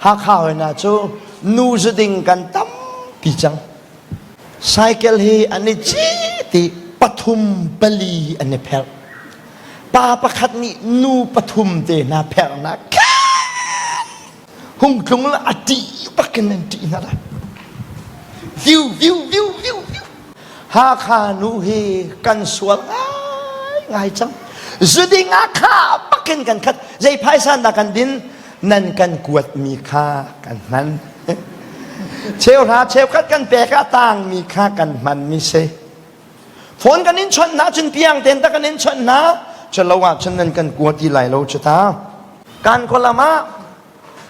Hakha hoi hna cu nu zuding kan tampi cang. Cycle hi an i cit i pathum pali an i pherh. Pa pakhat nih nu pathum te hna pherhnak hung tlung la a ṭih bak in an ṭih hna lai. Viu viu viu viu viu. Hakha nu hi kan sual ngai ngai cang. Zuding ah kha bakin kan khat. Zei phaisa dah kan din? Nan kan kuatmi kha kan hman. Cheuhra cheukhat kan pek ah tangmi kha kan hmanmi si. Phone kan in chawnh hna cun piang ten ta kan in chawnh hna. Culo ah cun nan kan kua ti lai lo cu ta. Kan khualam ah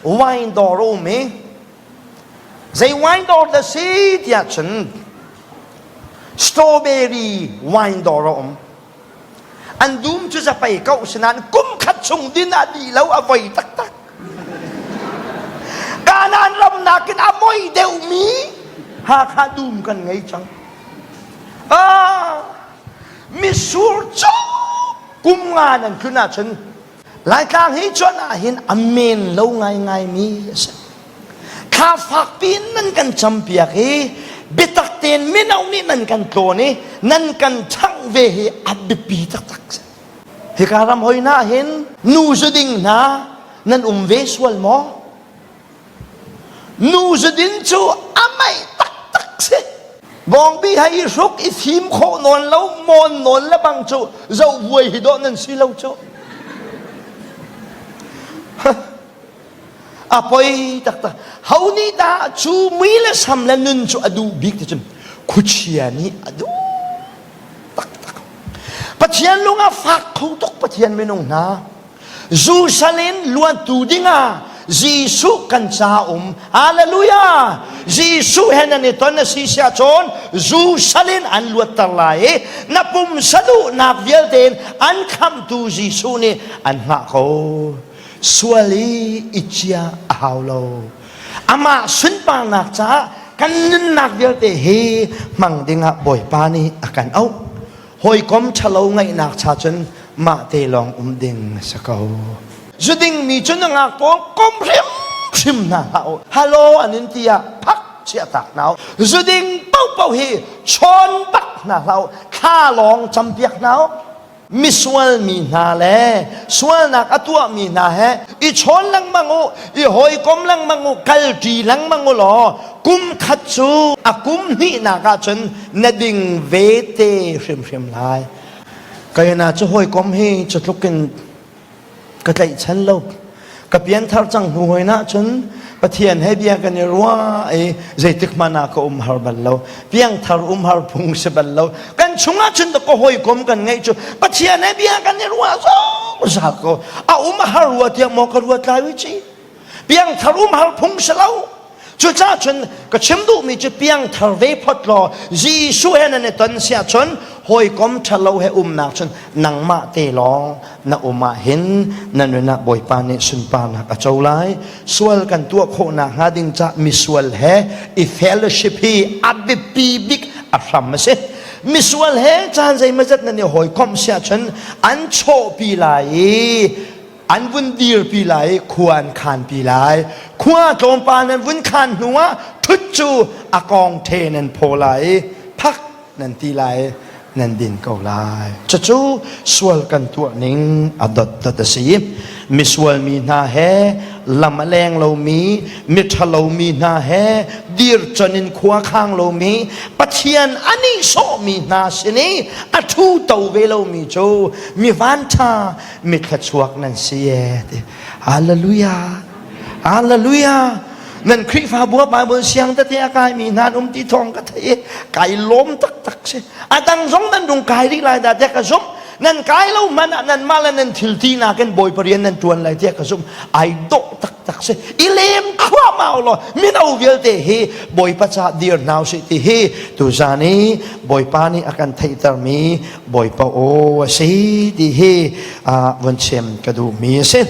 wine dawr a um i zei wine dawr dah si tiah cun strawberry wine dawr a um. An dum cu zapei ko sinain kum khat chung din ah dih lo a voi taktak. Kanaan ram nakin a moi deuhmi Hakha dum kan ngei cang. Ah, misur cu kum nga nan tlun ahcun Laitlang hi cuan ah hin a men lo ngaingaimi a si. Thla fakpi in nan kan campiak i biatak tein mino nih nan kan tlawn i nan kan ṭhangh ve hi a biapi taktak si. Hika ram hoi hna hin nu zuding hna nan um ve sual maw? Nu zudin cu a meih taktak si. Bawngbi hai i hruk i fim khawh nawn lo mawn nawn le bang cu zoh vuai hi dawh nan si lo cu. A poi taktak. Ho nih dah cu mui le sam le nun cu a duh bik ti cun khuachia nih a duh taktak. Pathian lung a fak kho tuk Pathian minung hna. Jerusalem luantu dingah Jesuh kan ca um. Hallelujah! Jesuh he nan i ton a si siah cun Jerusalem an luatter lai i na pumsa duhnak vialte in an khamhtu Jesuh nih an hngah ko. Sual i i cia a hau lo. Amah sunparnak caah kan nunnak vialte hi hmang dingah Bawipa nih a kan auh. Hawikom ṭhalo ngaihnak cha cun mah te lawng um ding a si ko. Zuding mi cu nungak pawl kom hrimhrim hna hlah u. Hello an in ti ah phak chiah tak hna u. Zuding paohpaoh hi chawn bak hna hlah u. Thla lawng campiak hna u. Misual mi hna le sualnak a tuahmi hna he i chawn lengmang u, i hawikom lengmang u, kalṭi lengmang u law kum khat cu a kum hnihnak ah cun na ding ve te hrimhrim lai. Kayana cu hawikom hi cu tluk in ka tlaihchan lo. Ka pianthar cang hnu hoi na cun Pathian he bia kan i ruah i zeitik hmanh ah ka um har bal lo. Piangthar um har phung si bal lo. Kan chungah cun ka hawikom kan ngeih cu Pathian he bia kan i ruah zungzal ko. A um har rua tiang maw ka ruat lai ui ci. Piangthar um har phung si lo. Cucaah cun ka chim duhmi cu piangthar ve phot law Jesuh he nan i ton siah cun hawikom ṭhalo he umnak cun nangmah te lawng na um ah hin na nun ah Bawipa nih sunparnak a co lai. Sual kan tuah khawhnak hnga ding cah misual he i fellowship hi a biapi bik a hram a si. Misual he caan zeimawzat nan i hawikomh siah cun an chawhpi lai i an vun dirpi lai i khua an khanpi lai khua tlawmpal nan vun khan hnuah ṭhut cu a kong the nan phaw lai i phak nan ti lai i nan din ko lai cucu sual kan tuah ning a dotdot a si misual mi hna he lam a leng lomi miṭhalo mi hna he dircon in khua khang lomi Pathian a nihsawhmi hna sin i a ṭhu to ve lomi cu mi vanṭha mi thluachuak nan si e ti hallelujah hallelujah nan Khrihfabu ah Bible siang tete a kaimi hna an um ti thawng ka thei i kai lawm taktak si a dang zong nan rung kai rih lai dah tiah ka zumh nan kai lo hmanh ah nanmah le nan thil ti nakin Bawipa rian nan ṭuan lai tiah ka zumh ai dawh taktak si i lem thluahmah u law mino vialte hi Bawipa ca dir hna usih ti hi tuzan i Bawipa nih a kan theihtermi Bawipa aw a si ti hi vun chim ka duhmi a si.